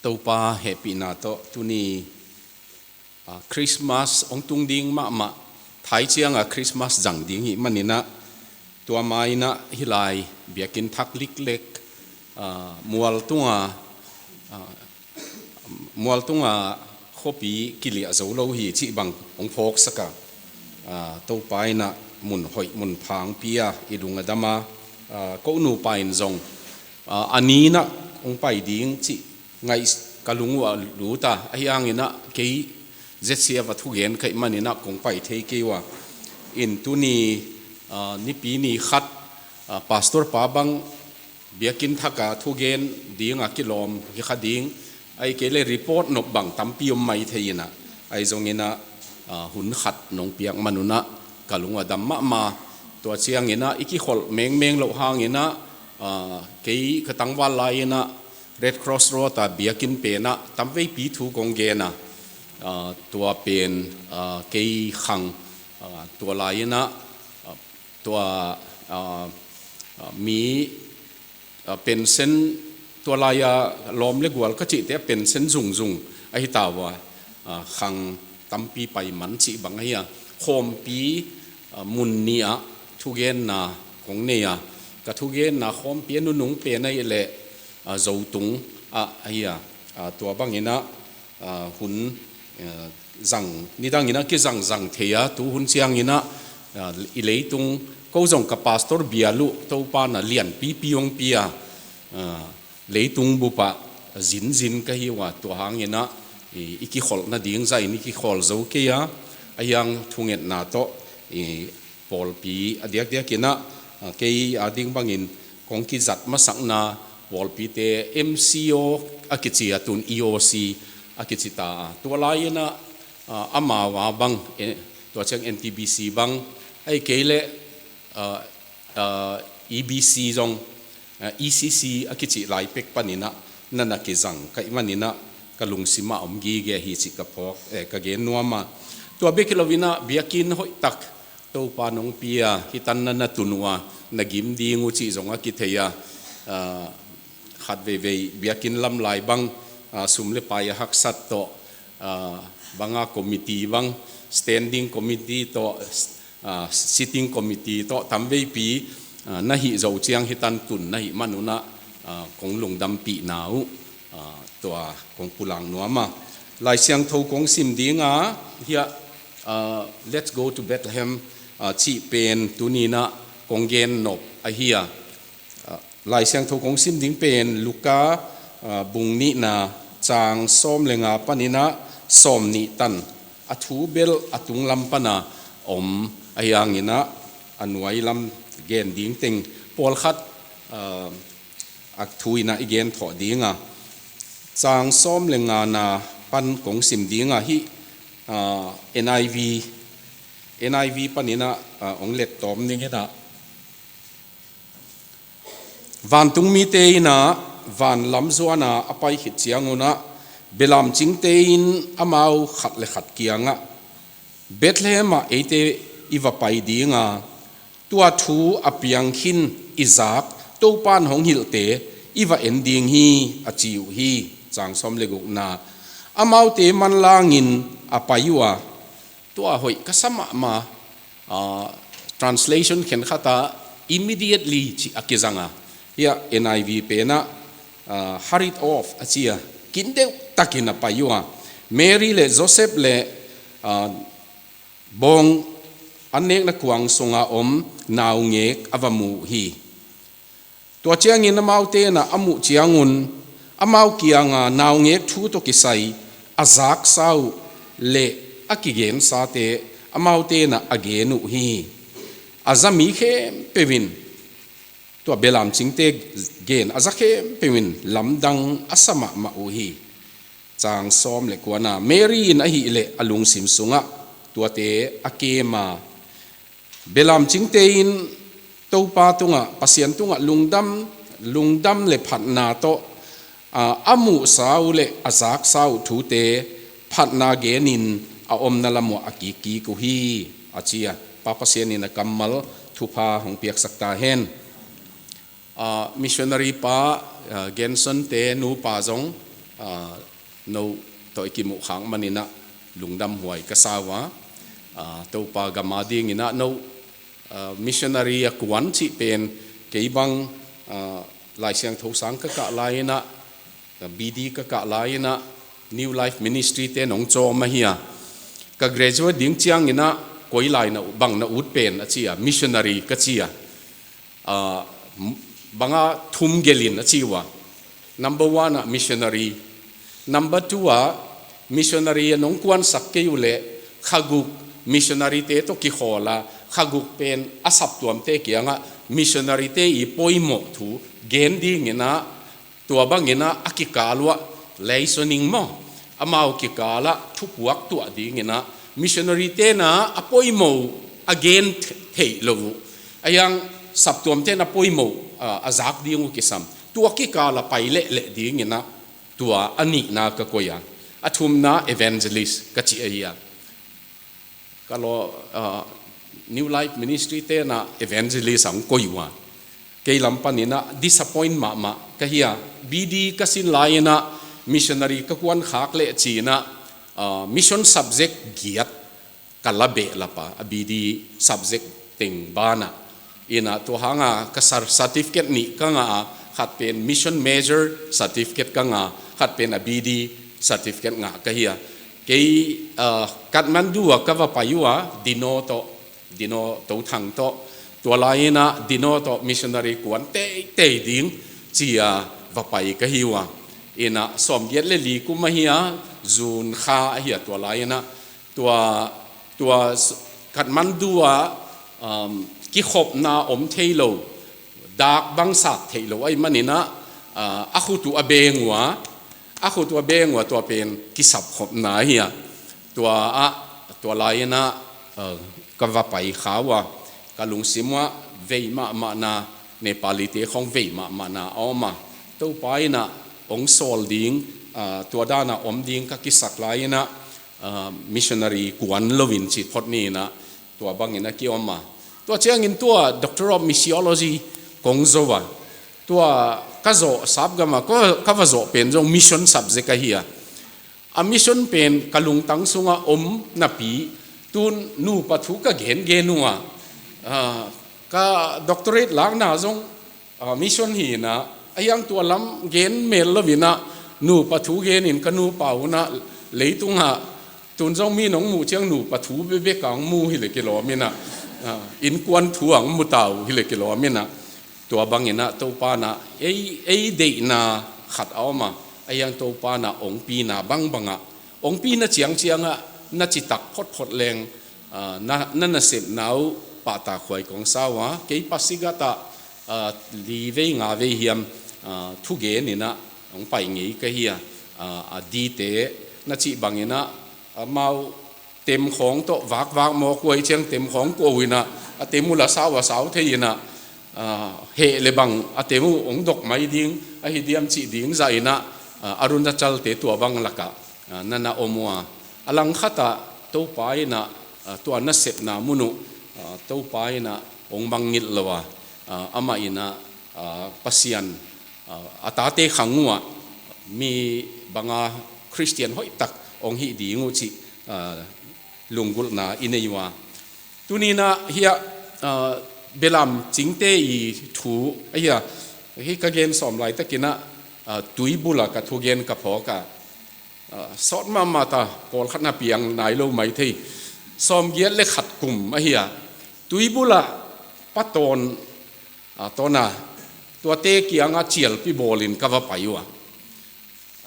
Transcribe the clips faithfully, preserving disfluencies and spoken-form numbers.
Topa hehpihna tawh tuni, ah, Christmas hong tung ding mahmah, thai cianga Christmas zang ding hih maninah, tua mainah hih lai biakinn thak liklek, ah, mual tunga, ah, mual tunga khuapi kiliah zo lo hi cih bang hong phawksak a, ah, Topa innah mun hoih mun phangpi a i lung a dam a, ah, ko nupa in zong, ah, a ninah hong pai ding cih ngaih ka lung uh a lut a, ahi hanginah kei Z C F a thugen ka hih maninah kong pai thei kei uh a. In tuni, ah, nipi ni khat, ah, pastor pa bang biakinn thaka thugen dinga kilawm hi kha ding, ahi kei le report nop bang tampi om mai thei inah, ahi zonginah, ah, hun khat nong piak manunah ka lung a dam mahmah. Tua cianginah i kikholh mengmeng loh hanginah, ah, kei ka tangval lai-inah Red Cross Road a biakinn penah tamveipi thu kong gen a, ah, tua pen, ah, kei khang, ah, tua lai-inah, ah, tua, ah, ah, mi, ah, pension, tua lai-a lawm le gual ka cihte a pension zungzung ahi ta uh a, ah, khang tampi pai man cih bang ahi a, khawmpi, ah, mun nih ah thugenna kong nei a, ka thugenna khawmpi a nunung pen ahih leh, ah, Zotung ah ahi a, ah, tua banginah, ah, hun, ah, zang, nidangin a kizangzang thei a, tu hun cianginah, ah, i leitung, ko zong ka pastor bial uh Topa na lianpipi hong pi a, ah, leitung bupah zinzin ka hi uh a, tua hanginah i, i kikholh nading zahin i kikhawl zo kei a, ahi hang thungetna tawh, i, pawlpi a diakdiakinah, ah, kei a ding bangin kong kizat masakna pawlpite M C O a kici a, tun E O C a kici ta a. Tua lai-inah, ah, amau a bang, eh, tua ciang N T B C bang, ahi kei le, ah, ah, E B C zong, ah, E C C a kici lai pek paninah na na kizang ka hih maninah ka lungsimah om gige hi cih ka phawk, eh, ka gen nuam a. Tua bek hi loinah biakinn hoihtak Topa nong pi a, hih tan na na tun uh a, na gim ding uh cih zong a kithei a, ah, khat veivei biakinn lam lai bang, ah, sum le pai a haksat tawh, ah, banga committee bang, standing committee tawh, ah, sitting committee tawh tamveipi, ah, na hih zo ciang hih tan tun na hih manunah, ah, kong lungdampihna uh, ah, tua kong pulak nuam a. Lai Siangtho kong sim dinga, hiah, ah, Let's Go to Bethlehem, ah, cih pen tuninah kong gen nop ahi a. Ah, Lai Siangtho kong sim ding pen Luka, ah, bung nihna cang sawm le nga paninah sawm nih tan a thu bel a tunglam pana om ahi hanginah a nuai lam gen ding teng pawlkhat, ah, a thu inah i gen thawh dinga. Cang sawm le ngana pan kong sim dinga hih, ah, N I V, N I V paninah, ah, hong let tawm dinginah. Vantungmite innah vanlam zuana a pai khit ciangunah belamcingte in amau khat le khat kiangah, Bethlehem ah eite i va pai dinga, tua thu a piang khin i zak Topan hong hilhte i va en ding hi, a ci uh hi. Cang sawm le gukna, amaute manlangin a pai uh a, tua hoih ka sa mahmah. Ah, translation khenkhatah immediately cih a kizang a, hiah N I V penah, ah, hurried off a ci a, kin deuh takin a pai uh a, Mary le Joseph le, ah, bawng an nekna kuang sunga om naungek a va mu uh hi. Tua ciangin amaute na a muh ciangun amau kianga naungek thu tawh kisai a zaksa uh le a kigensate amaute na a gen uh hi. A za mi khempeuh in, tua belamcingte gen a za khempeuh in lamdang a sa mahmah uh hi. Cang sawm le kuana, Mary in ahih leh a lungsim sungah tuate a kema, belamcingte in Topa tungah, Pasian tungah lungdam, lungdam le phatna tawh, a, a muhsa uh le a zaksa uh thute phatna genin a omna lam uh a kikkik uh hi, a ci a. Pa Pasian in a kammal thupha hong piaksak ta hen. Ah, missionary pa, ah, Genson te nupa zong, ah, no tawh i kimuh khak maninah lungdam huai ka sa uh a, ah, Topa gam a dinginah no, ah, missionary a kuan cih pen kei bang, ah, Lai Siangtho sang ka kah lai-inah, ah, B D ka kah lai-inah New Life Ministry te nong cawm ahi a. Ka graduate ding cianginah koi lai na bang na ut pen a ci a, missionary ka ci a. Ah, m-, banga thum gelin a ci uh a. Number one ah missionary. Number two ah missionary a nong kuansak kei uh leh khaguk missionary te tawh kikhawl a, khaguk pen a saptuamte kiangah missionary te i poimawh thu gen dinginah, tua banginah a kikal uh ah liaison-ing maw, amau kikalah thupuak tuah dinginah missionary tenah a poimawh a gen theih lo uh, a hiang saptuam tenah poimawh, ah, a zak ding uh kisam. Tua kikal a pai lehleh dinginah tua a nihna ka koih a. A thumna evangelist ka cih ahi a. Ka law, ah, New Life Ministry tenah evangelist a hong koih uh a. Kei lam paninah disappoint mahmah ka hi a. B D ka sin lai-inah missionary ka kuan khak leh ci-inah, ah, mission subject giat ka la behlap a, a B D subject teng banah. Inah tua hanga ka cer-, certificate nih ka ngah a, khat pen mission major certificate ka ngah a, khat pen a B D certificate ngah ka hi a. Kei, ah, Kathmandu ah ka va pai uh a, Dino tawh, Dino Tothang tawh. Tua lai-inah Dino tawh missionary kuan teitei ding ci-a va pai ka hi uh a. Inah sawmgiat le li kum ahi a, June kha ahi a tua lai-inah. Tua, tua s-, Kathmandu ah, um, kikhopna om thei lo, dak bang sak theih lo ahih maninah, ah, a khut uh a beng uh a, a khut uh a beng uh a, tua pen kisapkhopna ahi a. Tua ah, tua lai-inah, ah, ka va pai kha uh a, ka lungsim uh ah vei mahmahna, Nepali te khawng vei mahmahna a om a. Topa inah hong sawl ding, ah, tua danah om ding ka kisak lai-inah, ah, missionary kuan loin cih phot ni-inah tua bangin a kiom a. Tua ciangin tua Doctor of Missiology kong zo a. Tua ka zawh sapgam a, ka, ka va zawh pen zong mission subject ahi a. A mission pen ka lungtang sungah om napi, tun nupa thu ka gengen uh a. Ah, ka doctorate lakna zong, ah, mission hi-inah, a hiang tua lam gen mel loinah, nupa thu genin ka nupa unah, leitungah tun zong mi nong muh ciang nupa thu bekbek ang mu hileh kilawm inah, ah, innkuan thu ang mu ta uh hileh kilawm inah, tua banginah Topa inah ei, ei deihna khat a om a, a hiang Topa inah hong pina bangbangah, hong pina ciangciangah na citak photphot leng, ah, na, na nasepna uh pahtakhuai kong sa uh a, kei Pasighat ah, ah, li vei nga vei hiam, ah, thugen inah hong pai ngei ka hi a, ah, a dite na cih banginah, ah, amau tem khawng tawh vakvak mawk uh a, i ciang tem khawng kuah uh inah, a tem uh la sau a sau thei inah, ah, heh le bang a tem uh hong dok mai ding ahi diam cih ding zah inah, ah, Arunachal te tua bang lakah, ah, na na om uh a. A langkhatah Topa inah, ah, tua nasepna mun uh, ah, Topa inah hong mangngilh lo a, ah, amah inah, ah, Pasian, ah, a tate khang uh a, mi banga Khristian hoihtak hong hih ding uh cih, ah, lunggulhna i nei uh a. Tuni inah hiah, ah, belam cingte i thu ahi a, hih ka gen sawm laitakinah, ah, tui bulah ka thugen ka phawk a. Ah, sawt mahmah ta, pawlkhat na piang nai lo mai thei. Sawmgiat le khat kum ahi a, tui bulah Pa Tawn, ah, Tawn a, tuate kiangah cialpi bawlin ka va pai uh a.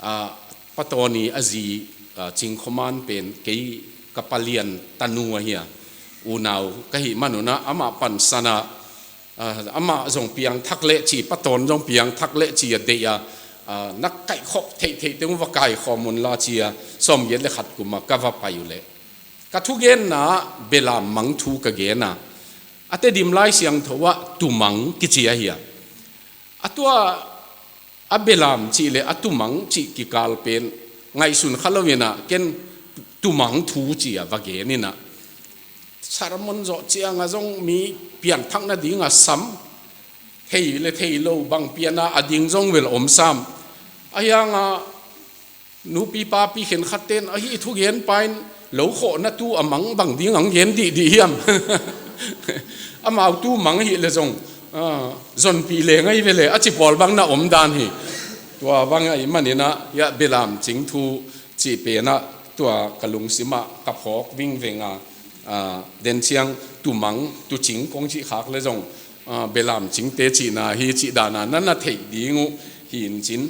Ah, Pa Tawn i a zi, ah, Cing Khua Man pen kei ka palian tanu ahi a, unau ka hih manunah amah pansan a, ah, amah zong piangthak leh ci, Pa Tawn zong piangthak leh ci a deih a, ah, na kaihkhop theihtheih teng va kaikhawm unla ci a, sawmgiat le khat kum a ka va pai uh leh, ka thugenna ah belam mang thu ka gen a. A Tedim Lai Siangtho ah tumang kici ahi a. A tua a belam cih le a tumang cih kikal pen ngaihsun kha loinah ken tumang thu ci a va gen inah, sermon zawh ciangah zong mi pianthak nadingah sam, thei le thei lo bang piana a ding zong vel om sam. A hiangah Nupi papi khenkhat ten ahi thugen pain lo khawhna tu a mang bang ding ang gen dihdih hiam? Amau tu mang ahih le zong, ah, zonpih le ngai ve le a ci pawl bang na om dan hi. Tua bang ahih maninah hiah belam cing thu cih penah tua ka lungsimah ka phawk vingveng a, ah, den ciang tu mang tu cing kong cih khak le zong, ah, belam cingte cihna hi cih dana na na theih ding uh hi in cin.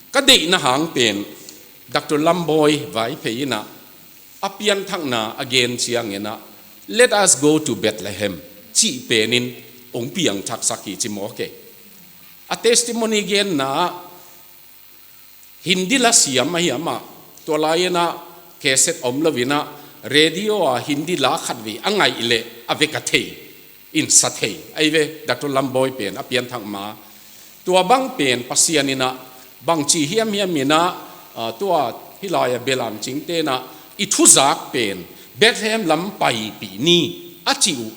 Ka deihna hang pen Doctor Lambawi Vaiphei inah a pianthakna a gen cianginah, "Let us go to Bethlehem," cih penin hong piangthaksak hi ci maw kei. A testimony genna ah Hindi la siam ahi amah, tua lai-inah cassette om loinah radio a Hindi la khatvei a ngaih leh a vek a thei, in sa thei ahi ve. Doctor Lambawi pen a pianthak ma tua bang pen Pasian inah bangci hiamhiam inah, ah, tua hih lai-a belam cingte inah i thuzak pen Bethlehem lam paipih ni a cih uh.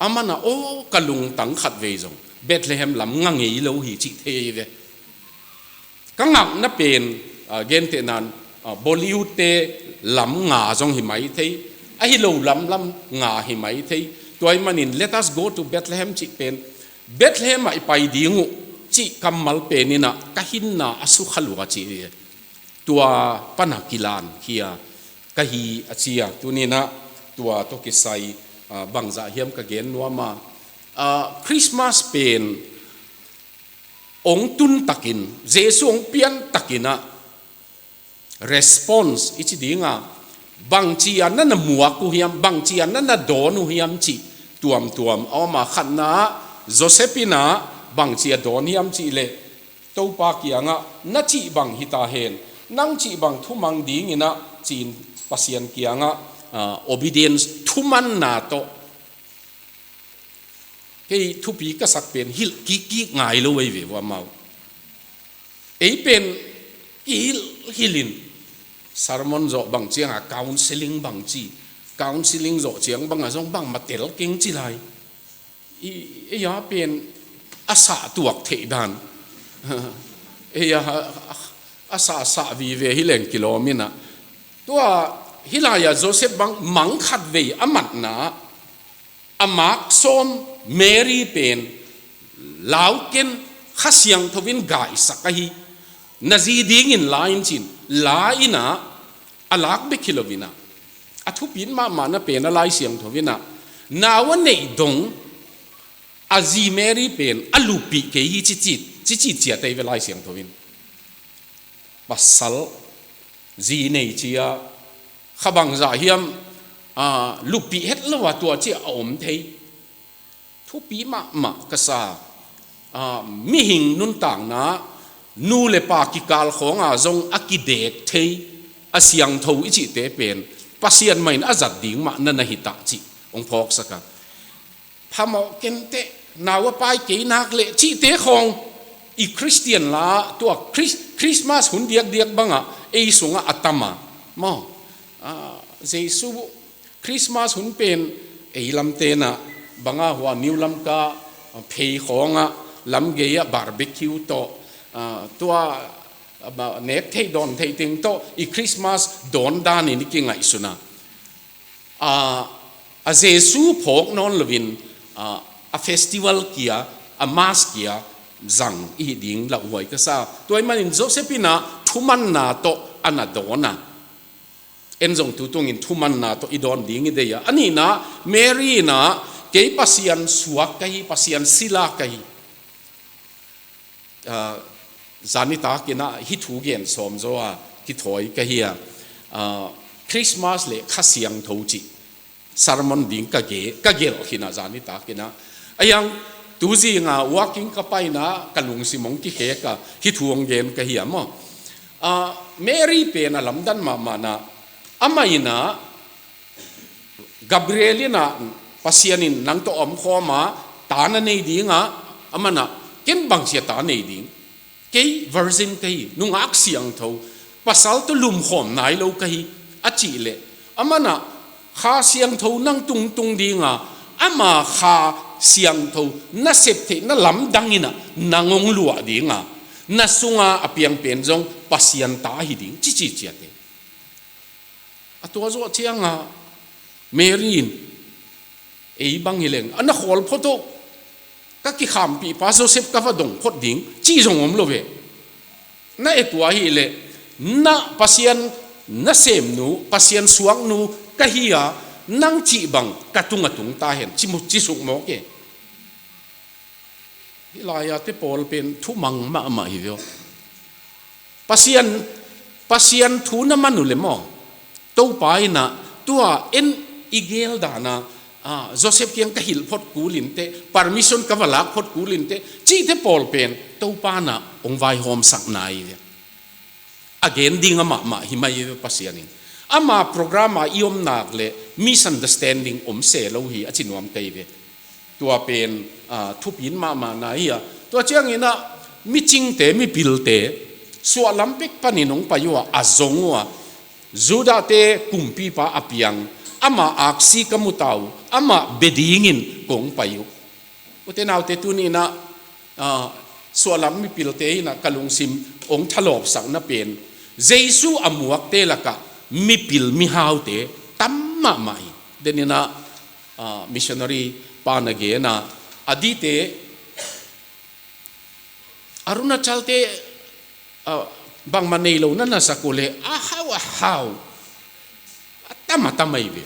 Amanah aw ka lungtang khatvei zong Bethlehem lam nga ngei lo hi cih thei ahi ve. Ka ngakna pen, ah, gentehnan, ah, Bollywood te lam nga zong hi mai thei, ahi lo lam lam nga hi mai thei. Tua ahih manin "Let us go to Bethlehem" cih pen Bethlehem ah i pai ding uh cih kammal pen inah ka hinna a sukha lua cih hi. Tua pana kilan khia ka hi a ci a, tuninah tua tawh kisai, ah, bangzah hiam ka gen nuam a, ah, Christmas pen hong tun takin, Jesu hong pian takinah response i ci dinga, bangci a na na muak uh hiam, bangci a na na dawn uh hiam cih tuamtuam a om a, khatna ah Joseph inah bangci a dawn hiam cih leh, "Topa kiangah na cih bang hi ta hen, nang cih bang thumang dinginah," ci-in Pasian kiangah, ah, obedience, thumanna tawh. Kei thupi ka sak pen hilh kikkik ngai lo ei ve uh amau. Ei pen kihilhhilh in sermon zawh bang cianga counseling bang ci, counseling zawh ciang banga zong bangmah tel keng ci lai. I, ei a pen a sah tuak theih dan. Ei a, a, a sah sah vive hi leng kilawm inah. Tua hih lai-a Joseph bang mang khatvei a matna, a mak sawm Mary pen lau ken Kha Siangtho in gaisak ahi, na zi dingin la in cin, la inah a lak bek hi loinah, a thupit mahmahna pen a Lai Siangtho inah nau a neih dong a zi Mary pen a luppih kei hi cici, cici ciat ahi ve Lai Siangtho in. Pasal zi nei cia, kha bangzah hiam, ah, luppih het lo a tua cia a om thei. Thupi mahmah ka sa, ah, mihing nuntakna nu le pa kikal khawnga zong a kidek thei a siangtho i cihte pen Pasian mah in a zat ding mah na na hi ta cih hong phawksak a. Phamawh kenteh, nau a pai kei nak leh cihte khawng i Khristian la tua Chris-, Christmas hun diakdiak bangah ei sungah a tam a. Maw, ah, Jesu Christmas hun pen ei lam tenah banga hua New Lamka phei khawngah lam gei-ah barbecue tawh, ah, tua, ah, nek theih dawn theih teng tawh i Christmas dawn danin i kingaihsun a. Ah, a Jesu phawk nawn loin, ah, a festival kia, a mass kia zang i hi ding lauhuai ka sa. Tua ahih manin Joseph inah thumanna tawh a na dawn a. En zong tu tungin thumanna tawh i dawn ding i deih a. A nihna, Mary inah, "Kei Pasian suak ka hi, Pasian sila ka hi." Ah, zanitak inah hih thu gen sawm zaw a kithawi ka hi a. Ah, Christmas le Kha Siangtho cih sermon ding ka ge-, ka gelh khin a zanitak inah. A hiang tu zinga walking ka paina ka lungsim hong kikhek a hih thu hong gen ka hi a maw. Ah, Mary pen a lamdang mahmahna, amah inah Gabriel inah Pasian in nang tawh a omkhawm a ta na nei ding a, amanah, "Ken bangci a ta nei ding? Kei virgin ka hi, nungak siangtho, pasal tawh lumkhawm nai lo ka hi," a cih leh, amanah, "Kha Siangtho nang tungtung ding a, ama Kha Siangtho na sep theihna lamdang inah nang hong luah ding a, Na sunga a piang pen zong Pasian ta ahi ding, cici ciate. A tua zawh cianga Mary in, ei bang hi leng, a na khawl phot uh, ka kikhampihpa Joseph ka va dong phot ding, ci zong om lo ve. Na e tua hi leh, na Pasian na semnu, Pasian suaknu ka hi a, nang cih bang ka tung a tung ta hen, ci mu, ci suk mawk e. Hih lai-a te pawl pen thumang mahmah hi ve aw. Pasian, Pasian thu na man uh le maw? Topa in ah, tua en i gel dan a, ah, Joseph kiang ka hilh phot kul inteh, permission ka va lak phot kul inteh, cihte pawl pen Topa in ah hong vaihawmsak nai ve. A gen ding a mahmah hi mai ve Pasian in. Ama program a i om nak le misunderstanding om se lo hi a ci nuam kei ve. Tua pen, ah, thupi in mahmah na hi a. Tua ciangin ah micingte, mipilte, suahlam pek panin hong pai uh a, a zong uh a, Judahte kumpipa a piang, ama aksi ka mu ta uh, ama bia dingin kong pai uh. Ute naute, tuni in ah, ah, suahlam mipilte in ah ka lungsim hong thalawpsakna pen, Jesu a muakte lakah mipil mihaute tam mahmah hi. Den in ah, ah, missionary pa na gen a, a dite, Arunachal te, ah, bangmah nei lo na na sak uh leh, a hau, a hau, a tam, a tam ahi ve.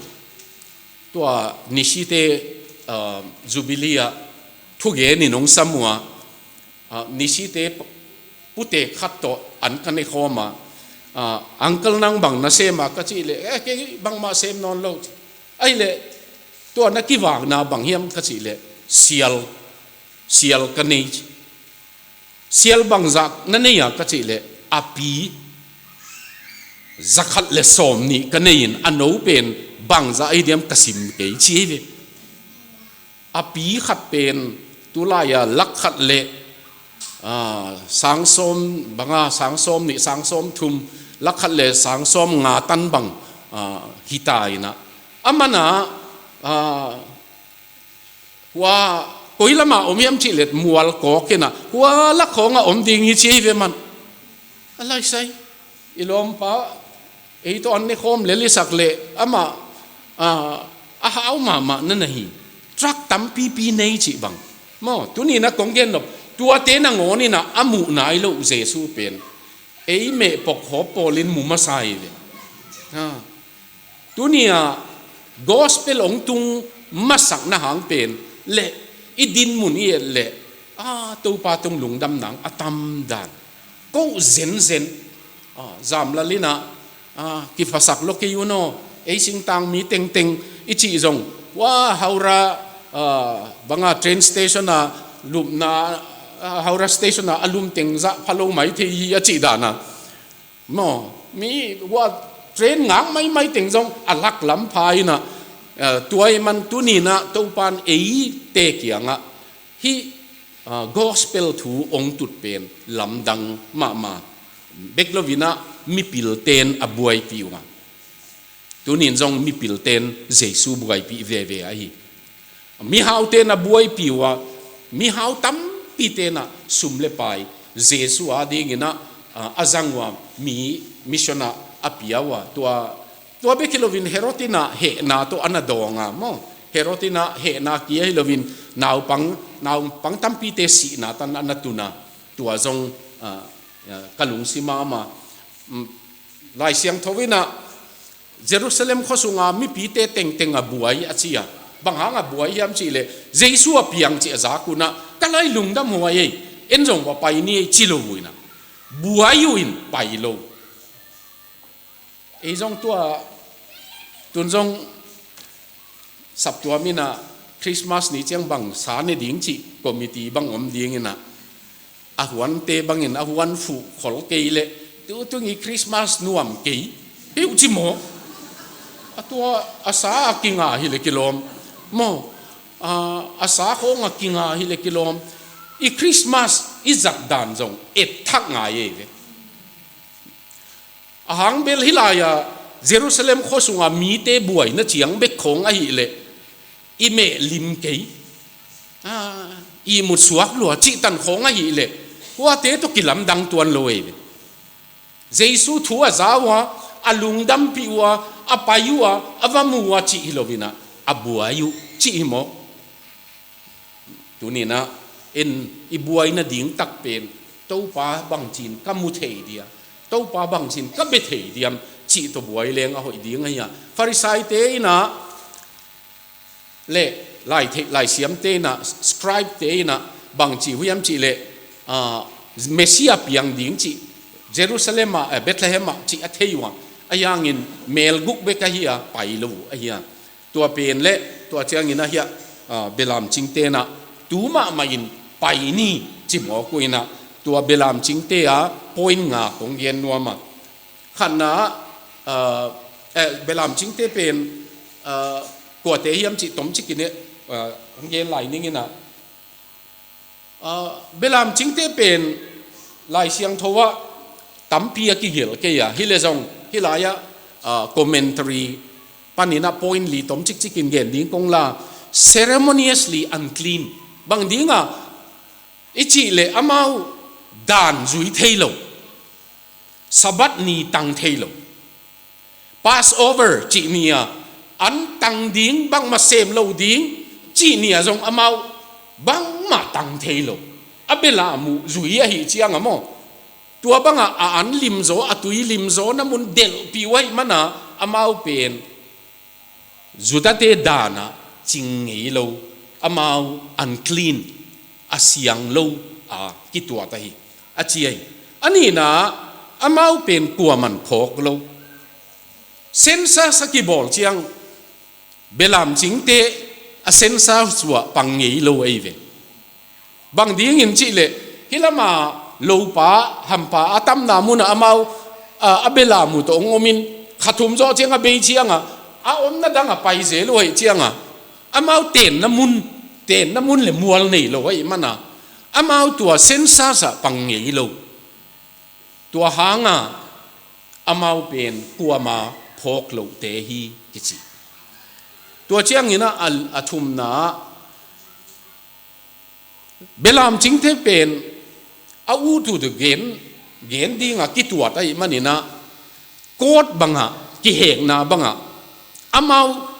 Tua Nishite, ah, Jubilee ah thugen in hong sam uh a, ah, Nishite pute khat tawh an ka ne khawm a, ah, uncle, nang bang na sem a ka cih leh, eh, kei bangmah sem nawn lo. Ahih leh tua na kivakna bang hiam ka cih leh, sial, sial ka nei ci. Sial bangzah na nei a ka cih leh, a pi zakhat le sawmnih ka nei in, a no pen bangzah ahi diam ka sim kei ci hi ve. A pi khat pen tulai-a lakh khat le, ah, sang sawm banga, sang sawmnih, sang sawmthum, lakh khat le sang sawmnga tan bang, ah, hi ta in ah. A man ah, ah, hua koi lamah om hiam cih leh mual kawk in ah, hua lak khawngah om ding hi ci hi ve man. A laisai, i lawmpa, ei tawh an ne khawm lel i sak leh amah, ah, a hau mahmah na na hi. Truck tampipi nei cih bang. Maw, tuni in ah kong gen nop, tuate nangawn in ah a muh nai loh Jesu pen ei mehpok hawp pawl in mu masa hi ve. Ha. Tuni-ah gospel hong tung masakna hang pen le i dinmun i et leh, a, Topa tung lungdam nang a tam dan. Ko zenzen, a, zamlal in ah, a, kiphasak lo kei un aw, ei singtang mi tengteng i cih zong, hua Howrah, a, banga train station a lupna, a, Howrah station a a lum teng zah pha lo mai thei hi a cih dan a. Maw, mi hua train ngak maimai teng zong a lak lam pha in ah, eh, tua ahih man tuni in ah Topa in eite kiangah hih, ah, gospel thu hong tut pen lamdang mahmah. Bek lo in ah mipilte'n a buaipih uh a, tuni in zong mipilte'n Jesu buaipih veve ahi. Mihaute'n a buaipih uh a, mihau tampite'n ah sum le pai Jesu a dingin ah, a, a zang uh a, mi mission ah a pia uh a, tua, tua bek hi loin Herod in ah hehna tawh a na dawng a maw. Herod in ah hehna kia hi loin naupang, naupang tampite sihna tan a na tun a, tua zong, a, a, ka lungsim mahmah. Mm, Lai Siangtho in ah Jerusalem khuasunga mipite tengteng a buai a ci a. Bang hang a buai hiam cih leh, Jesu a piang cih a zak un ah, ka lai lungdam huai ei, en zong va pai ni ei ci lo uh in ah, buai uh in pai lo. Ei zong tua, tun zong saptuam in ah Christmas ni ciang bang sa ne ding cih committee bang om ding in ah, a huante bangin a huan fuh khol kei leh, tu tung i Christmas nuam kei hi uh ci maw. A tua a sa a kinga hi leh kilawm maw, a, a sa khawng a kinga hi leh kilawm. I Christmas i zat dan zong et thak ngai ei ve. A hang bel hih lai-a Jerusalem khuasunga mite buaina ciang bek khawng ahih leh i meh lim kei, a, ihmut suak lua cih tan khawng ahih leh, Kuate tawh kilamdang tuan lo ei ve. Jesu thu a za uh a, a lungdampih uh a, a pai uh a, a va mu uh a cih hi lo in ah, a buai uh cih hi maw? Tuni in ah, en i buai nading tak pen, Topa bangci in ka mu thei diam, Topa bangci in ka bia thei diam cih tawh buai leng a hoih ding ahi a. Farisaite in ah, le lai thei, lai siamte in ah, scribe te in ah, bangci uh hiam cih leh, ah, Messiah piang ding cih Jerusalem ah, eh, Bethlehem ah cih a thei uh a, ahi hangin mel guk bek ahi a, pai lo uh ahi a. Tua pen le, tua ciangin ahi a, ah, belamcingte in ah, tu mahmah in pai ni ci mawk uh in ah, tua belamcingte a point nga kong gen nuam a. Khatna, ah, eh, belamcingte pen, ah, kuate hiam cih tomcik in, ah, hong gen lai ning in ah. Ah, belamcingte pen Lai Siangtho ah tampi a kigelh kei a, hi le zong, hi lai ah, ah, commentary panin ah point li tomcik cik in gen ding kong la, ceremoniously unclean. Bang ding a, i cih leh amau dan zui thei lo. Sabbath ni tang thei lo. Passover cih ni a, an tang ding, bangmah sem lo ding cih ni a zong amau bangmah tang thei lo. A belam uh zui ahih ciang a maw, tua bang a, a an limzaw, a tui limzaw na mun delhpih uh ahih man a, amau pen Judate dan ah cing ngei lo, amau unclean, a siang lo a kituat ahi, a ci ahi. A nihna, amau pen kuaman phawk lo. Census a kibawl ciang, belamcingte a census uh ah pang ngei lo ahi ve. Bang ding in cih leh, hih lam a lopa, hampa a tamna mun ah amau, a, a belam uh tawh hong om in, kha thum zawh ciang a bei ciang a, a omna dang a pai zel uh ahih ciang a, amau tenna mun, tenna mun le mual nei lo ahih man a, amau tua census ah pang ngei lo. Tua hang a, amau pen kuama phawk lohte hi kici. Tua ciangin a, a, a thumna ah, belamcingte pen a ut uh tawh gen, gen ding a kituat ahih manin ah, court bang ah, kihekna bang ah, amau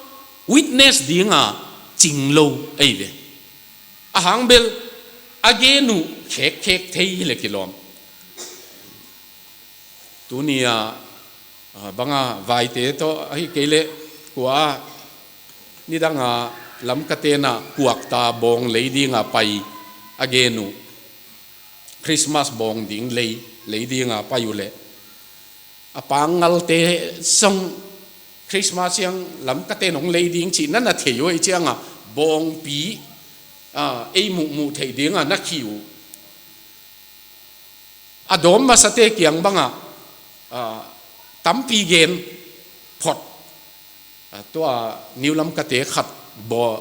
witness ding a cing lo ahi ve. A hang bel, a gen uh khekkhek thei hi le kilawm. Tuni a, ah, bang a, vaite tawh, ahi kei leh, kua, nidang a, Lamka te in ah kuakta bawng lei ding a pai, a gen uh. Christmas bawng ding lei, lei ding a pai uh leh, a pangalte zong Christmas ciang Lamka te in hong lei ding cih na na thei uh ahih ciang a, bawngpi, ah, ei muhmuh theih ding a na khi uh. A dawm masate kiang bang ah, ah, tampi gen phot. Ah, tua New Lamka te khat bawl,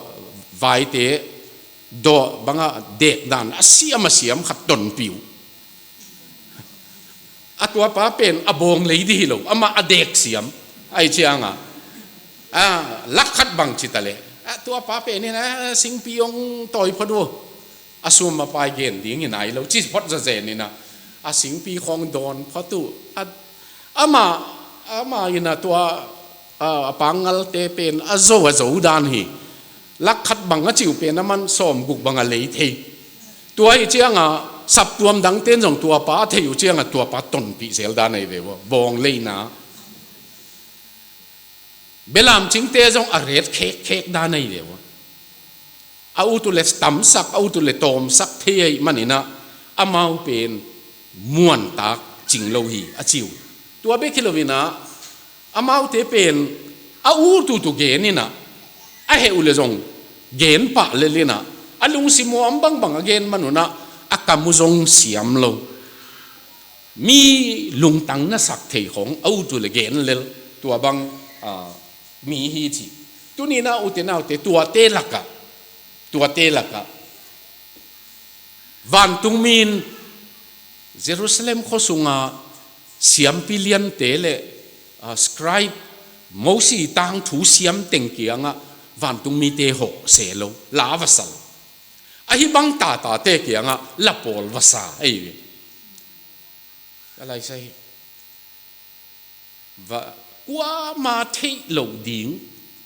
vaite dawh bang a, dekdan a siam a siam khat tonpih uh. A tuapa pen a bawng lei ding hi lo, amah a dek siam ahih ciang a, ah, lakh khat bang ci ta leh, ah, tuapa pen in, ah, singpi hong tawi phot uh. A sum a pai gen ding hi nai lo, ci phot zazen in ah, a singpi khawng dawn phot uh. A, amah, amah in ah tua, a, a pangalte pen a zo, a zo dan hi. Lakh khat bang a ci uh pen a man sawmguk bang a lei thei. Tua ahih ciang a, saptuam dangte in zong tuapa a theih uh ciang a, tuapa tonpih zel dan ahi ve uh, bawng leina. Belamcingte zong a ret khekkhek dan ahi ve uh. A ut uh leh tamsak, a ut uh leh tawmsak thei ahih manin ah, amau pen muantak cing lo hi, a ci uh. Tua bek hi lo in ah, amaute pen a ut uh tawh gen in ah, a heh uh leh zong gen pah lel in ah, a lungsim uh a om bangbang a gen man un ah, a kam uh zong siam lo. Mi lungtang na sak thei khawng a ut uh leh gen lel, tua bang, ah, mi hi ci. Tuni in ah, ute naute, tuate lak ah, tuate lak ah, vantungmi in Jerusalem khua sung a siampi liante le, ah, scribe, Mosi tangthu siam teng kiang ah vantungmite hawh se lo, la va sa lo. Ahi bang tatate kiang ah la pawl va sa ahi ve. A laisa hi. Kuama theih loh ding,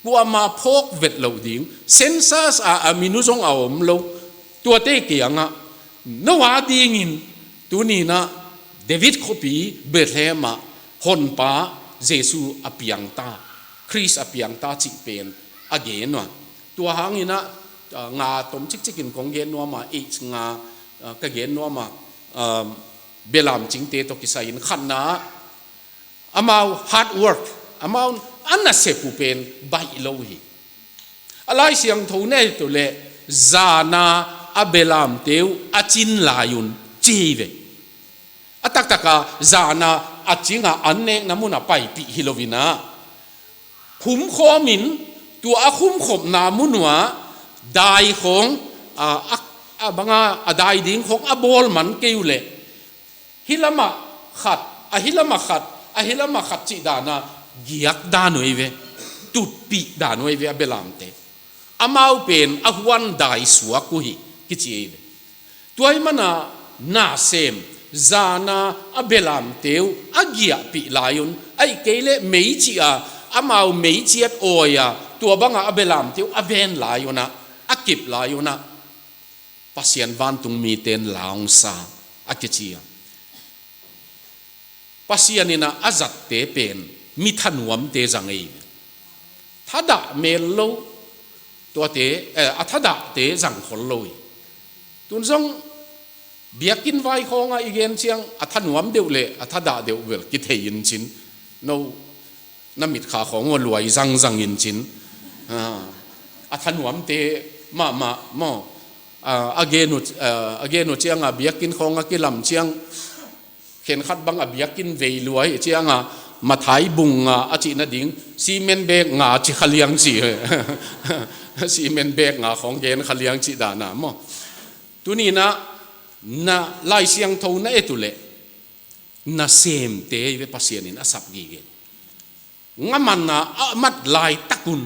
kuama phawk vet loh ding, census ah a min uh zong a om lo. Tuate kiangah no a dingin tuni-in ah David khuapi Bethlehem ah Honpa Jesu a piangta, Khrist a piangta cih pen a gen uh a. Tua hangin ah, ah, nga tom cikcikin kong gen nuam a, age nga, ah, ka gen nuam a, ah, belam cingte tawh kisai-in khatna ah amau hard work, amau a nasep uh pen baih lo hi. A Lai Siangtho na et uh leh zan-a a belamte uh a cin lai un ci hi ve. A taktak a zan-a a cing a, an nekna mun ah paipih hi lo-in ah, khumkhawm in, tua a khumkhopna mun uh ah dai khawng, a, a, a bang a, a dai ding khawng a bawl man kei uh leh, hih lamah khat, a hih lamah khat, a hih lamah khat cih dan a giak dan uh hi ve, tutpih dan uh hi ve a belamte. Amau pen a huan dai suak uh hi kici hi ve. Tua ahih manin ah nasem, zan-a a belamte uh a giahpih lai un, ahih kei leh meici a, amau meiciat awi a, tua bang a a belamte uh a ven lai un ah, a kip lai un ah, Pasian vantung mite in la hong sa a kici a. Pasian in ah a zatte pen mi thanuamte zang hi. Thadah mel lo, tuate, eh, a thadahte zang khol lo hi. Tun zong biakinn vai khawng ah i gen ciang a thanuam deuh leh a thadah deuh bel kithei in cin. No, na mitkha khawng uh luai zangzang in cin. Ah, a thanuamte mahmah maw. Ah, a gen uh, ah, a gen uh ciang a biakinn khawng a kilam ciang khenkhat bang a biakinn vei luai ciang a, Matthai bung nga a cih nading, cement bag nga ci kha liang ci. Cement bag nga khawng gen kha liang cih dan a maw. Tuni-in ah na Lai Siangtho na et uh leh nasemte hi ve Pasian in a sap gige. Nga matna a mat laitak un,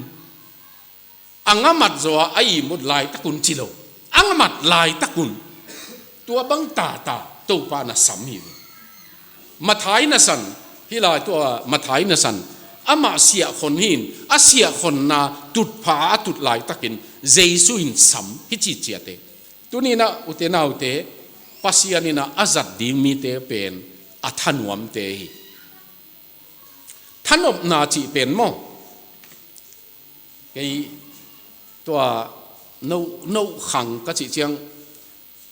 a nga mat zaw a a ihmut laitak un ci lo. A nga mat laitak un, tua bang tata Topa na sam hi ve. Matthai na san, hih lai tua Matthai na san, amah siahkhon hi-in, a siahkhonna tutpha a tut laitakin Jesu in sam hi ci ciate. Tuni-in ah ute naute, Pasian in ah a zat ding mite pen a thanuamte hi. Thanopna cih pen maw, kei tua no, no khang ka cih ciang,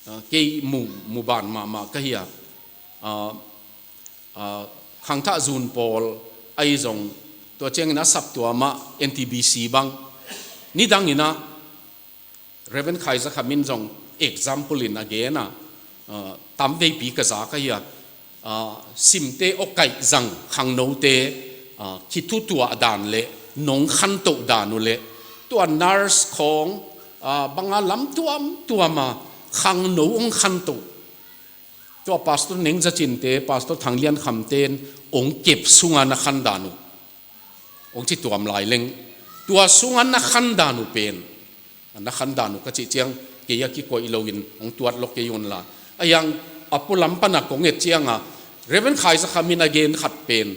ah, kei mu, mu ban mahmah ka hi a, ah, ah, khangthah zun pawl ahi zong, tua ciangin a saptuam ah N T B C bang, nidangin ah Reverend Khai Za Kham in zong example in a gen a, ah, tam veipi ka za ka hi a, ah, simte awkaih zang khangnote, ah, khithutuah dan le nong khantoh dan uh le, tua nurse khawng, ah, bang a lam tuamtuam a khangno hong khantoh. Tua Pastor Neng Za Cin te, Pastor Thang Lian Kham ten hong kep sung a na khan dan uh, hong ci tuam lai leng, tua sung a na khan dan uh pen, na khan dan uh ka cih ciang, kei a kikoih loin hong tuat lawk kei un la. A hiang a pualam pan a kong et ciang a, Reverend Khai Za Kham in a gen khat pen,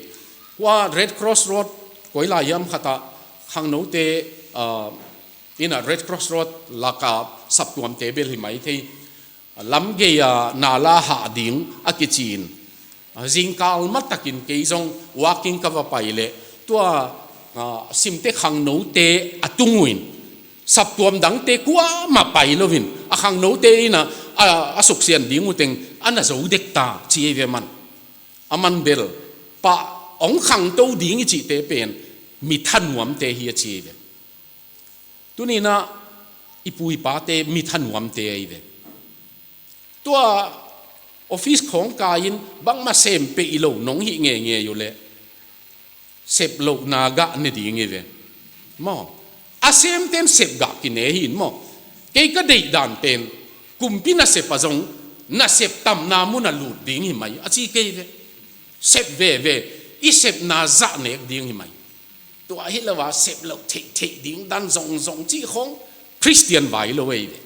kua Red Cross Road koi lai hiam khat ah khangnote, ah, in a Red Cross Road lak a saptuamte bel hi mai thei, lam gei a nala hah ding a kici in, ah, zingkal matakin kei zong walking ka va pai leh, tua, ah, simte khangnote a tung uh in, saptuam dangte kuamah pai loin, a khangnote in a, a, a suksian ding uh teng a na zo dek ta ci hi ve man. A man bel, pah hong khangto ding i cihte pen mi thanuamte hi a ci hi ve. Tuni-in ah i pu i pate mi thanuamte ahi ve. Tua office khawng kai-in bangmah sem peh i lo nong hih ngeingei uh leh, sep lohna gah ne ding hi ve. Maw? A semten sep gah kine hi in maw? Kei ka deih dan pen, kumpi nasep ah zong nasep tamna mun ah lut ding hi mai a ci kei ve. Sep veve, i sepna zah nek ding hi mai. Tua hi lo a sep loh theihtheih ding dan zongzong cih khawng Khristian vai lo ei ve.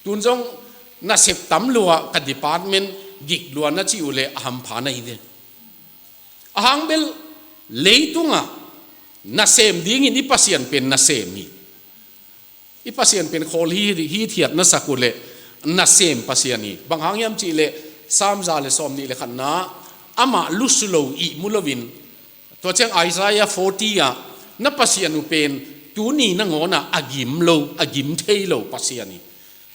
Tun zong nasep tam lua ka department, gik lua na cih uh leh a hampha na hi ve. A hang bel leitungah nasem dingin i Pasian pen nasem hi. I Pasian pen khawl hi, hithiat na sak uh leh nasem Pasian hi. Bang hang hiam cih leh Sam za le sawmnih le khatna, amah lusu lo ihmu loin, tua ciang Isaiah forty ah, na Pasian uh pen tuni nangawnah a gim lo, a gim thei lo Pasian hi.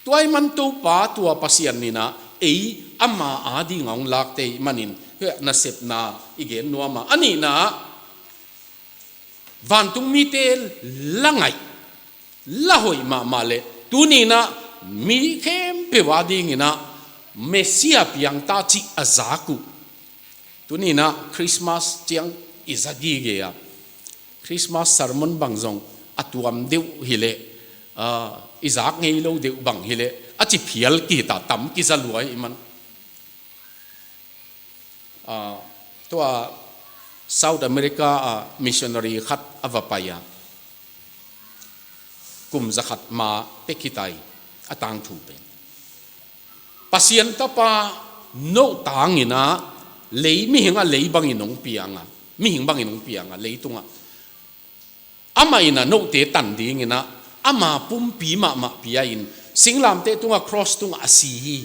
Tua ahih man Topa tua Pasian in ah ei ama adingah hong lakte ahih manin, heh, nasepna i gen nuam a. A nihna ah, vantung mite la ngaih, la hoih mahmah leh tuni in ah mi khempeuh adingin ah Messiah piang ta cih a zak uh. Tuni in ah Christmas ciang i za gige a, Christmas sermon bang zong a tuam deuh hi leh, ah, i zak ngei lo deuh bang hi leh a ci phial kihta, tam kiza lua ahih man. Ah, tua South America ah missionary khat a va pai a, kum za khat ma pek hi ta hi. A tangthu pen, Pasian Tapa no tangin ah lei, mihing ah lei bangin hong piang a, mihing bangin hong piang a, leitungah amah in ah note tan dingin ah ama pumpi mahmah pia-in singlamteh tungah, cross tungah a si hi.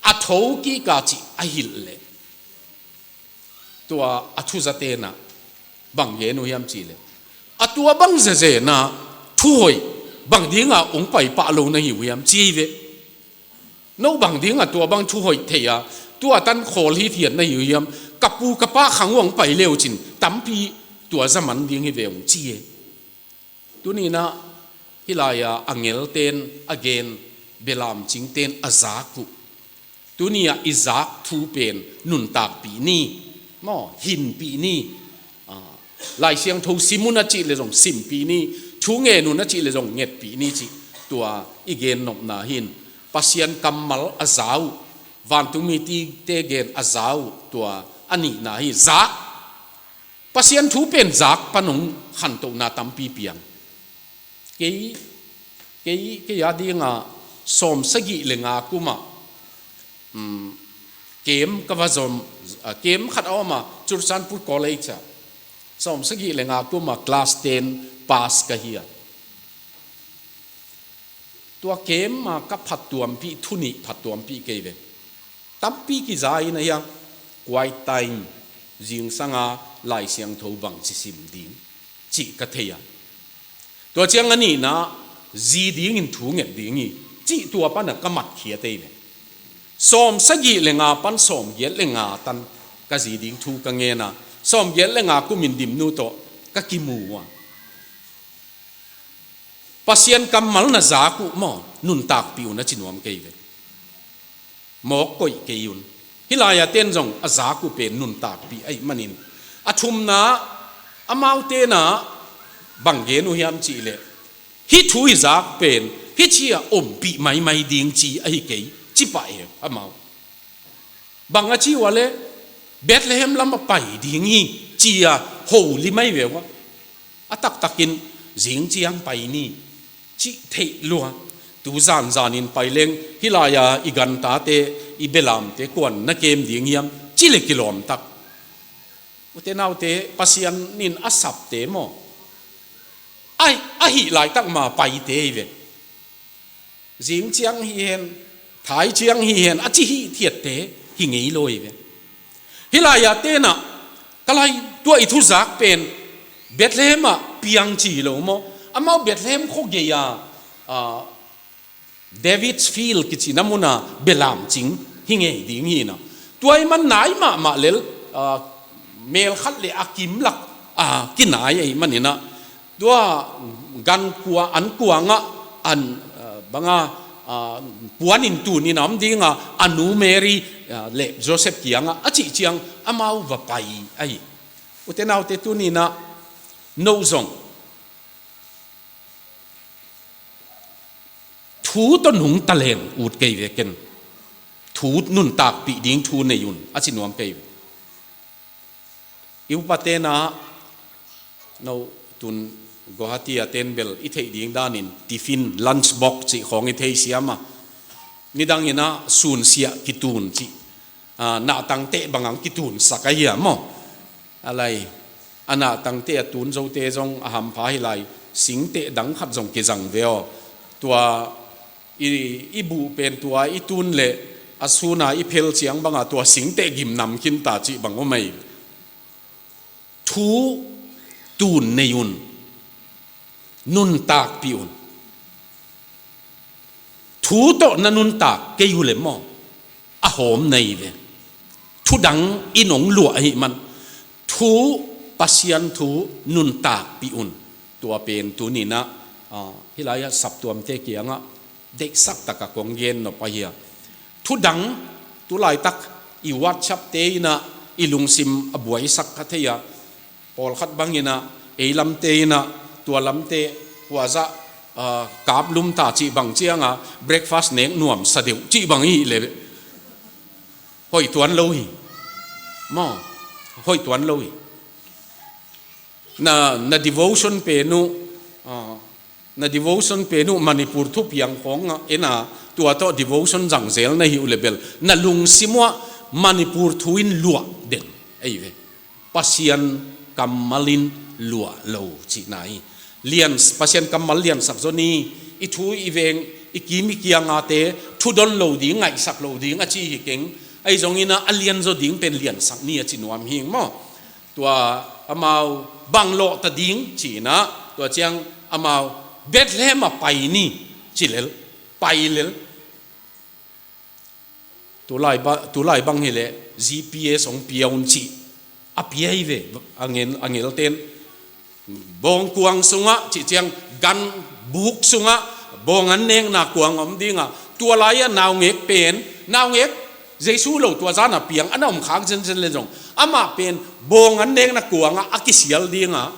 A thokik a cih a hilh leh, tua a thuzate in ah bang gen uh hiam cih leh, a tua bang zezen ah thuhoih bang dingah hong pai pah lo na hi uh hiam, ci hi ve. No bang dingah tua bang thuhoih thei a, tua tan khawl hithiat na hi uh hiam? Ka pu ka pa khang uh hong pai le uh cin tampi tua za man ding hi ve, hong ci hi. Tuni in ah hih lai-a angelte'n a gen, belamcingte'n a zak uh. Tuni-ah i zak thu pen nuntakpih ni, maw, hinpih ni. Ah, Lai Siangtho sim un a cih leh zong simpih ni, thu ngen un a cih leh zong ngetpih ni cih tua i gen nopna hi. Pasian kammal a za uh, vantung mite gen a za uh, tua a nihna hi. Zak, Pasian thu pen zak pan hong khantohna tampi piang. Kei, kei, kei adingah sawmsagih le nga kumah, um, camp ka va zom, ah, camp khat a om a, Churachandpur College ah, sawmsagih le nga kumah class ten pass ka hi a. Tua camp ah ka phattuampih, thu nih phattuampih kei ve. Tampi kiza in a hiang, quiet time, zingsanga Lai Siangtho bangci sim ding cih ka thei a. Tua ciang a nihna, zi dingin thu nget ding hi, cih tua panah ka matkhiat ei ve. Sawmsagih le nga pan sawmgiat le nga tan ka zi ding thu ka ngen a, sawmgiat le nga kumin Dimnu tawh ka kimu a. Pasian kammal na zak uh maw, nuntakpih un a ci nuam kei ve. Mawk koih kei un. Hih lai-a ten zong a zak uh pen nuntakpih ahih manin. A thumna, amaute in ah bang gen uh hiam cih leh, hih thu i zak pen hih ci-a ompih maimai ding ci ahi kei, ci pah e amau. Bang a ci uh a leh, Bethlehem lam a pai ding hi, ci-a ho limai ve uh a. A taktakin zing ciang pai ni, cih theih lua. Tu zanzanin pai leng, hih lai-a i gantate, i belamte kuan na kem ding hiam, ci le kilawm tak. Ute naute, Pasian in a sapte maw, a, a hih laitak ma paite hi ve. Zing ciang hi hen, thai ciang hi hen, a ci hithiatte hi ngei lo hi ve. Hih lai-a ten ah, ka lai, tua i thuzak pen Bethlehem ah piang ci lo maw? Amau Bethlehem khua gei-a, ah, David's Field kici na mun ah belamcing hi ngei ding hi na. Tua ahih man nai mahmah lel, ah, mel khat le a kimlak, ah, kinai ahih manin ah, tua gan kua, an kuangah, an, ah, banga, ah, puanin tunin a om dinga, a nu Mary, ah, le Joseph kiangah a cih ciang amau va pai ahi. Ute naute, tuni-in ah no zong thu tawh nungta leng ut kei ve ken. Thu nuntakpih ding thu nei un, a ci nuam kei ve. I upate'n ah, no, tun Guwahati a ten bel i theih ding danin tiffin, lunch box cih khawng i thei siam a. Nidangin ah sunsiah kitun cih. a, nahtangteh bang hong kitunsak ahi a maw? A lai, a nahtangteh a tun zote zong a hampha hi lai, singteh dang khat zong kizang ve aw. Tua i, i buh pen tua i tun leh a sun a i phel ciang bang a tua singteh gim nam khin ta cih bang om ahi. Thu tun nei un, nuntakpih un. Thu tawh na nuntak kei uh leh maw, a hawm na hi ve. Thu dang in hong luah ahih man, thu, Pasian thu nuntakpih un. Tua pen tuni-in ah, ah, hih lai-ah saptuamte kiangah deihsak takah kong gen nop ahi a. Thu dang, tu laitak i WhatsApp-te in ah i lungsim a buaisak kha thei a, pawlkhat bang in ah, ei lamte in ah, tua lamte kua zah, ah, kap lum ta cih bang ciang a, breakfast nek nuamsa deuh cih bang i hih leh hoih tuan lo hi. Maw, hoih tuan lo hi. Na, na devotion pen uh, ah, na devotion pen uh Manipur thupiang khawng ah en a, tua tawh devotion zangzel na hi uh leh bel, na lungsim uh ah Manipur thu in luah den ahi ve. Pasian kammal in luah lo cihna hi. Lian, Pasian kammal liansak zaw ni, i thu i veng, i kim i kiangte thudon lo ding, ngaihsak lo ding a ci hi keng. Ahi zongin ah a lian zaw ding pen liansak ni a ci nuam hi ing maw. Tua amau bang lawh ta ding ci-in ah, tua ciang amau Bethlehem ah pai ni ci lel, pai lel. Tulai ba, tulai bang hi leh G P S hong pia un cih a pia hi ve, a ngel, a ngelten. Bawngkuang sungah cih ciang gan buk sungah bawng an nekna kuang om ding a, tua lai-ah naungek pen, naungek Jesu lo tua zan a piang a na om khak zenzen leh zong, amah pen bawng an nekna kuangah a kisial ding a,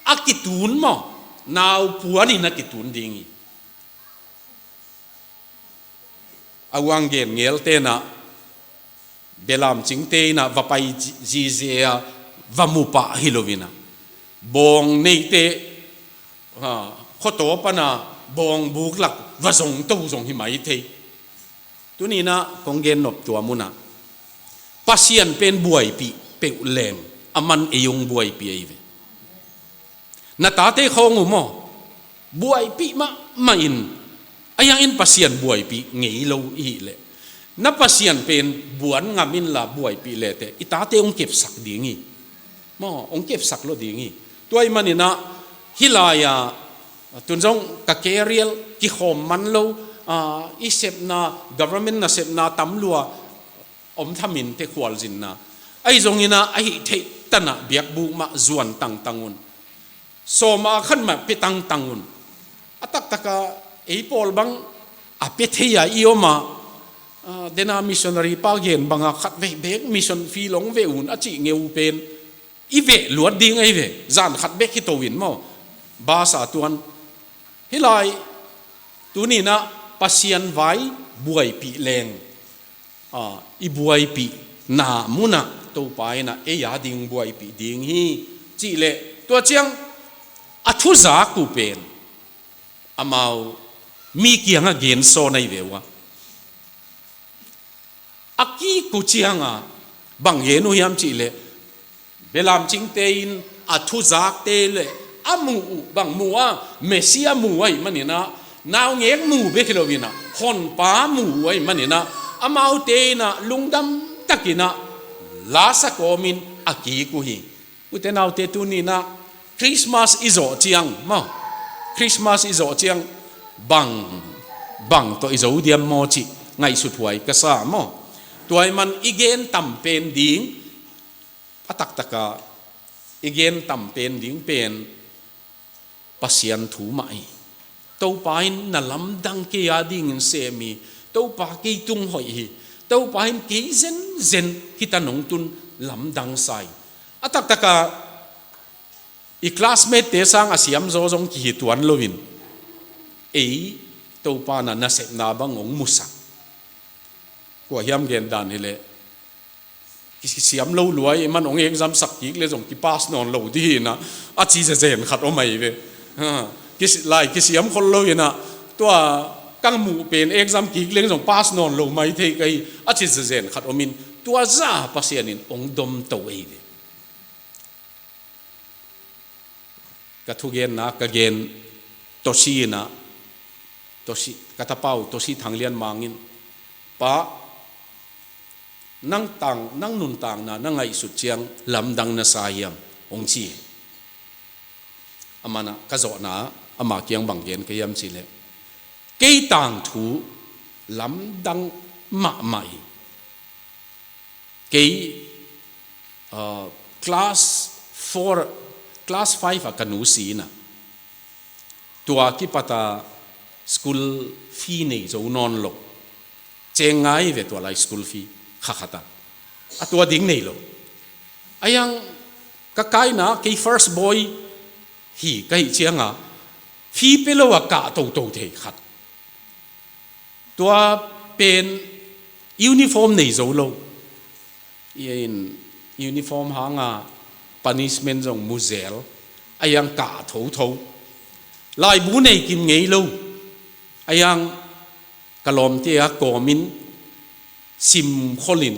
a kitun maw, nau puan in a kitun ding hi. A uang gen ngelten ah, belam cingte in ah va pai zi-, zize a va mu pah hi lo in ah, bawng neite, ha, khuataw pan a bawng buk lak va zong to zong hi mai thei. Tuni-in ah kong gen nop tua mun ah, Pasian pen buaipih peuh leng, aman ei hong buaipih ahi ve. Na tate khawng uh maw, buaipih mahmah in, ahi hangin Pasian buaipih ngei lo i hih leh, na Pasian pen buan ngam inla buaipih leh teh i tate hong kepsak ding hi. Maw, hong kepsak lo ding hi. Tua ahih manin ah, hih lai-ah, tun zong ka career kikhawm man lo, ah, i sepna, government nasepna tam lua, om thamin te khualzinna. Ahi zongin ah, a hih theih tan ah biakbuk mah zuan tangtang un. Sawma khat mah pia tangtang un. A taktakah ei pawl bang a pia thei a i om a, ah, dena missionary pa gen bang a khat vei bek mission fee long ve un a cih ngeu pen i veh luat ding ahi ve. Zan khat bek hi to in maw, bus a tuan. Hih lai, tuni-in ah Pasian vai buaipih leng, ah, i buaipihna mun ah Topa in ah ei a ding buaipih ding hi cih leh, tua ciang a thuzak uh pen amau mi kiangah gen sawn ahi ve uh a. A kik uh ciang a bang gen uh hiam cih leh, belam cingte in a thuzakte leh a muh uh bang mu a, Messiah mu ahih manin ah, naungek mu bek hi lo in ah, honpa mu uh ahih manin ah, amaute in ah lungdam takin ah lasa kawmin a kik uh hi. Ute naute, tuni-in ah Christmas i zawh ciang maw, Christmas i zawh ciang bang, bang tawh i zo diam maw cih ngaihsut huai ka sa maw. Tua ahih man i gen tam pen ding, a taktakah i gen tam pen ding pen Pasian thu mah hi. Topa in na lamdang kei a dingin sem hi. Topa kei tung hoih hi. Topa in kei zenzen hih tan hong tun lamdang sa hi. A taktakah i classmate-te sang a siamzaw zong kihi tuan loin, ei Topa in ah nasepna bang hong musak. Kua hiam gen dan hi leh, kisiam lo lua ahih man hong exam sak kik leh zong kipass nawn lo ding hi in ah, a ci zezen khat om ahi ve. Ha, kisi-, lai kisiam khol lo in ah, tua ka muh pen exam kik leng zong pass nawn lo mai thei ka hi, a ci zenzen khat om in, tua zah Pasian in hong domto ei ve. Ka thugenna ka gen Toshi in ah, Toshi, ka tapau Toshi Thang Lian Mang in, "Pa, nang tang, nang nuntakna na ngaihsut ciang lamdang na sa hiam?" hong ci. Amah in ah ka zawhna ah ama kiang bang gen ka hiam cih leh, "Kei tangthu lamdang mahmah hi. Kei, ah, class four, class five ah ka nu si in ah, tua kipat a school fee nei zo nawn lo. Ceng ngai ve tua lai school fee kha khat ah. A tua ding nei lo. A hiang ka kaina kei first boy hi ka hih ciang a, fee pe lo a kah toto thei khat. Tua pen uniform nei zo lo. In uniform hang a punishment zong mu zel. A hiang kah thotho. Laibu nei kim ngei lo. A hiang ka lawmte a kawm in sim khol in,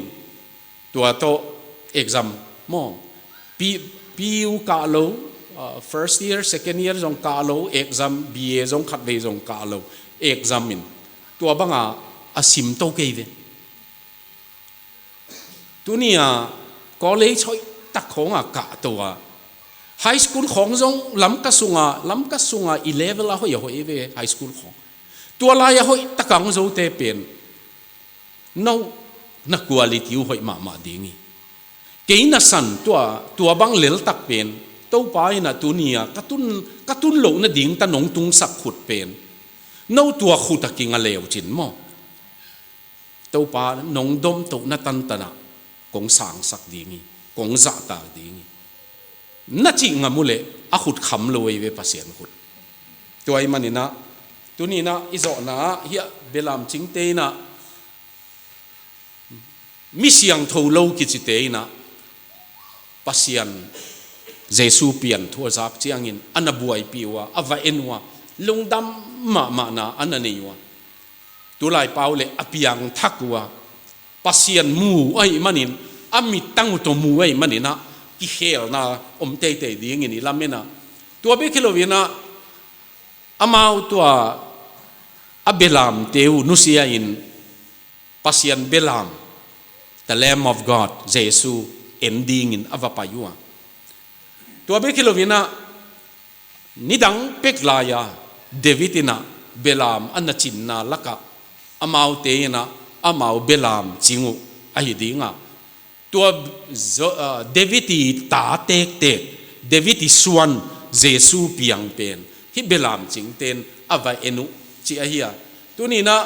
tua tawh exam maw, P-, P U kah lo, ah, first year, second year zong kah lo, exam, B A zong khatvei zong kah lo, exam in, tua bang a a simto kei ve. Tuni a college hoih tak khawng a kahto a, high school khawng zong Lamka sung a, Lamka sung a i level a hoih a hoih ve, high school khawng. Tua lai a hoih tak a hong zote pen, no, na quality uh hoih mahmah ding hi. Kei na san tua, tua bang lel tak pen, Topa in ah tuni a ka tun, ka tun loh nading tan hong tungsak khut pen, no tua khut a kinga leu cin maw, Topa nong domtohna tantan ah kong sangsak ding hi, kong zahtak ding hi," na cih ngam uh leh a khut kham lo ei ve, Pasian khut. Tua ahih manin ah, tuni in ah i zawhna ah hiah belam cingte in ah, mi siangtho lo kicite in ah Pasian Jesu pian thu a zak ciangin a na buaipih uh a, a va en uh a, lungdam mahmahna a na nei uh a, tulai pau le a piangthak uh a, Pasian mu ahih manin, a mittang uh tawh mu ahih manin ah kikhelna om teitei dingin i lamen ah, tua bek hi lo in ah, amau tua a belamte uh nusia in, Pasian belam, the Lamb of God, Jesu en dingin a va pai uh a. Tua bek hi lo in ah, nidang pek lai a David in ah belam a na cinna lak ah, amaute in ah amau belam cing uh ahi ding a, tua zo-, ah, David i ta tektek, David i suan Jesu piang pen hih belam cingte'n a va en uh cih ahi a. Tuni in ah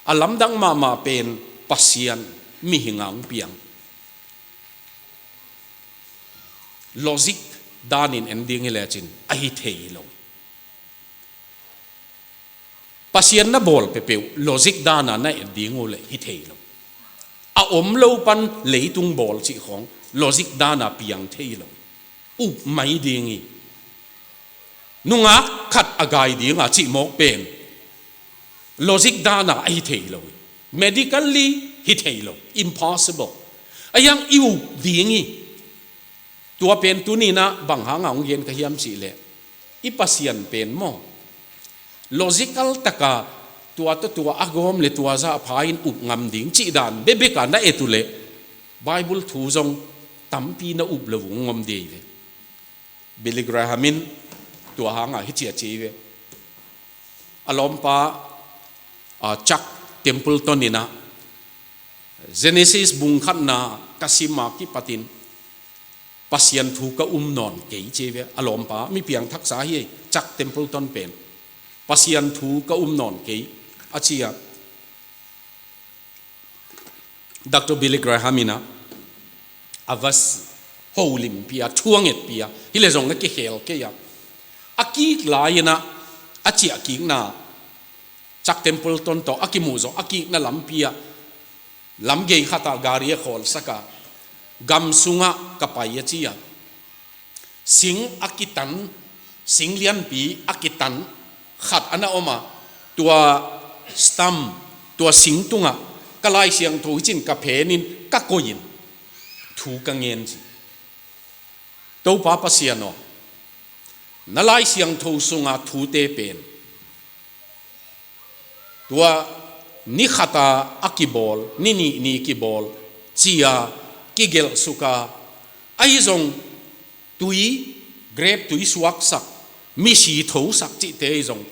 a lamdang mahmah pen Pasian mihing a hong piang. Logic danin en ding hi lecin a hi thei lo. Pasian na bawl peuhpeuh logic dana na en ding uh leh hi thei lo. A om lo pan leitung bawl cih khawng logic dana piang thei lo. Up mai ding hi. Nungak khat a gai dinga cih mawk pen logic dana a hi thei lo hi. Medically hi thei lo, impossible. A hiang i up ding hi. Tua pen tuni in ah bang hanga hong gen ka hiam cih leh, i Pasian pen maw, logical taka tua tawh tua a gawm le tua zah pha in up ngam ding cih dan bekbek a na et uh leh, Bible thu zong tampi na up lo uh hong om ding hi ve. Billy Graham in tua hanga hi ci a ci hi ve. A lawmpa, a, Chuck Templeton in ah, Genesis bung khatna ka sim a kipatin Pasian thu ka um nawn kei ci hi ve. A lawmpa, mi piangthaksa hi, Chuck Templeton pen, Pasian thu ka um nawn kei a ci a. Doctor Billy Graham in ah, a va s-, holimpi a, thuangetpi a, hi leh zong a kikhel kei a. A kik lai in ah, a ciahkikna, Chuck Templeton tawh a kimuh zawh a kikna lampi ah, lamgei khat ah gari a khawlsak a, gam sungah ka pai a ci a. Sing a kitan, sing lianpi a kitan khat a na om a, Tua stam, tua sing tungah ka Lai Siangtho hi cin ka phenin ka koihin thu ka ngen ci. Topa Pasian aw, na Lai Siangtho sunga thute pen tua ni khata a kibawl, ni nih ni kibawl cia kigelhsuka, ahi zong tui, grep tui suaksak, misi thosak cihte ahi zong,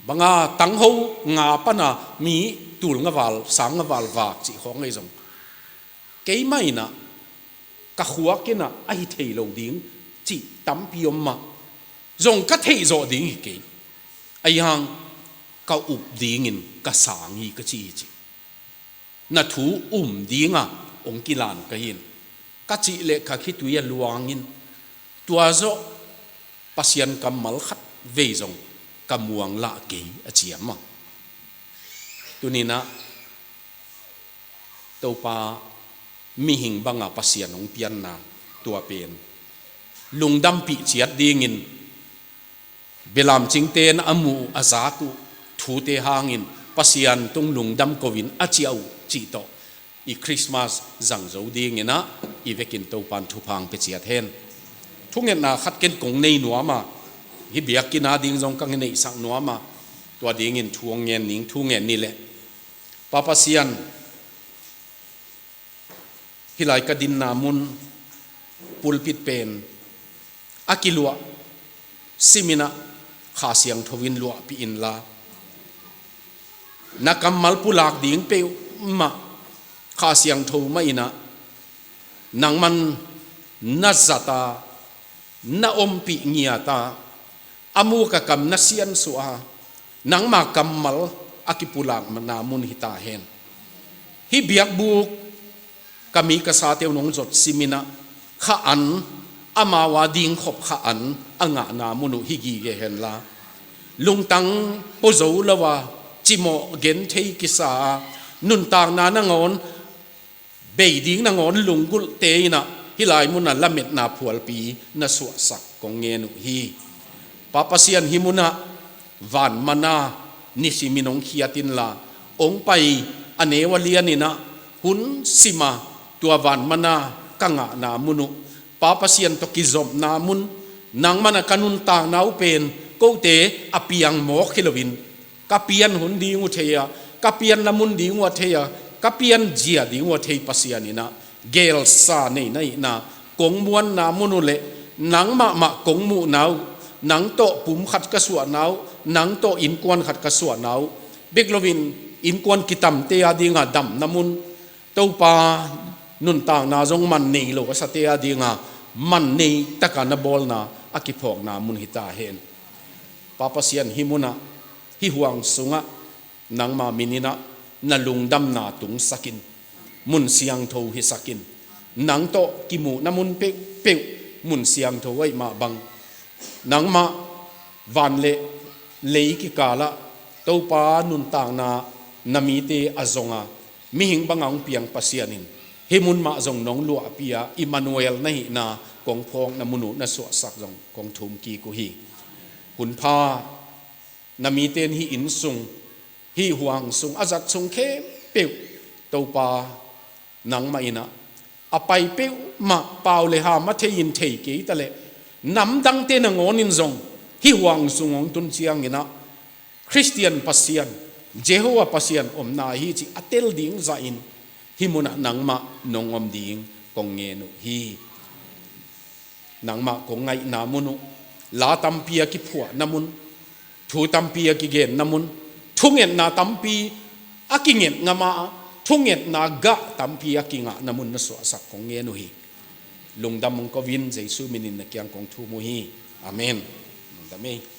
banga tangho nga pana mi tul ngaval, sang ngaval vak cih khawng ahi zong, keimah inah ka khuak inah ahi thei lo ding cih tampi om mah, zong ka theih zawh ding hi kei. Ahi hang ka up dingin ka sang hi ka ci hi ci. Na thu um dinga hong kilan ka hin, ka cih leh ka khitui a luangin, tua zawh Pasian kammal khat vei zong ka muang lah kei a ciam a. Tuninah Topa mihing banga Pasian hong pianna tua pen lungdampih ciat dingin belamcingte in a muh a zak uh thute hangin Pasian tung lungdam ko-in a ciah uh cih tawh i Christmas zang zo dinginah i vekin Topan thupha hong pia ciat hen. Thungetna khat ken kong nei nuam a, hih biakinn a ding zong ka neihsak nuam a, tua dingin thu hong ngen ning. Thu ngen ni leh, Pa Pasian, hih lai ka dinna mun pulpit pen a kiluah siminah Kha Siangtho in luahpih inla, na kammal pulak ding peuhmah Kha Siangtho mah inah nangman na zat a, na ompih ngiat a, a muk a kam na siansuah a, nangma kammal a kipulakna mun hi ta hen. Hih biakbuk ka mi ka sate un hong zot siminah kha an, amau a dingkhop kha an a ngahna mun uh hi gige henla, lungtang pua zo lo a, cimawh genthei kisa a, nuntakna nangawn, bei ding nangawn lunggulhte inah hih lai munah lametna phualpi na suahsak kong ngen uh hi. Pa Pasian, hih munah vanmana nisimin hong khiat inla, hong pai a neu a lianinah hun sima tua vanmana ka ngahna mun uh Pa Pasian tawh kizopna mun, nangman a ka nuntakna uh pen kote a piang mawk hi loin, ka pian hun ding uh thei a, ka pian lamun ding uh a thei a, ka pian zia ding uh a thei Pasian inah gelsa nei na hihna kong muanna mun uh leh, nang mahmah kong muhna uh, nang tawh pum khat ka suahna uh, nang tawh innkuan khat ka suahna uh bek loin innkuan kitamte a dinga damna mun, Topa nuntakna zong man nei lo a sate a dinga man nei taka na bawlna a kiphawkna mun hi ta hen. Pa Pasian, hih munah, hih huang sungah nangma mininah na lungdamna tungsakin, mun siangtho hisakin, nang tawh kimuhna mun peuhpeuh mun siangtho ahih mah bang, nangmah van le lei kikalah Topa nuntakna na mite a zonga mihing banga hong piang Pasian in hih mun mah zong nong luahpih a, Immanuel na hihna kong phawkna mun uh na suahsak zong kong thum kik uh hi. Hunpha na mite in hih inn sung, hih huang sung, a zat sung khempeuh Topa nangmah inah a pai peuhmah pau le ham a thei in thei kei ta leh, namdangte nangawn in zong hih huang sung hong tun cianginah Khristian Pasian, Jehovah Pasian omna hi cih a tel ding zahin hih munah nangmah nong om ding kong ngen uh hi. Nangmah kong ngaihna mun uh, la tampi a kiphuahna mun, thu tampi a kigenna mun, thungetna tampi a kinget ngam a, thungetna gah tampi a kingahna mun na suahsak kong ngen uh hi. Lungdam hong ko-in Jesu minin na kiang kong thum uh hi. Amen. Lungdam ei.